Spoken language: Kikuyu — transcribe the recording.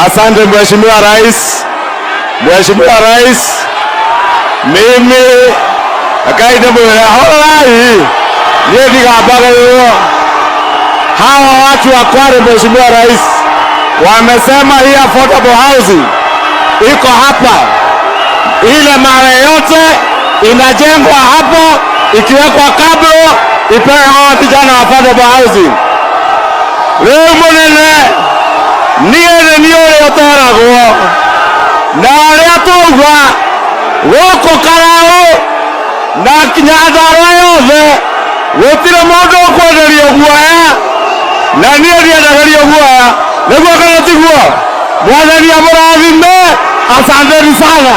Asante Mheshimiwa Rais. Mheshimiwa Rais, mimi akaide mwira horai niĩ ndigambagĩrĩrwo. Hawa watu wa Kwale, Mheshimiwa Rais, wamesema hii affordable housing iko hapa, ile mara yote inajengwa hapo, ikiwekwa kabro ipewe hawa vijana wa affordable housing. Rĩu mũnene niĩ nĩ niĩ ũrĩa ũteragwo na ũrĩa tauga gũkũ Karaũ na Nyandarua yothe gũtirĩ mũndũ ũkwenderio guoya na niĩ ndiendagĩrio guoya. Nĩguo kana tiguo? Mwathani amũrathime. Asanteni sana.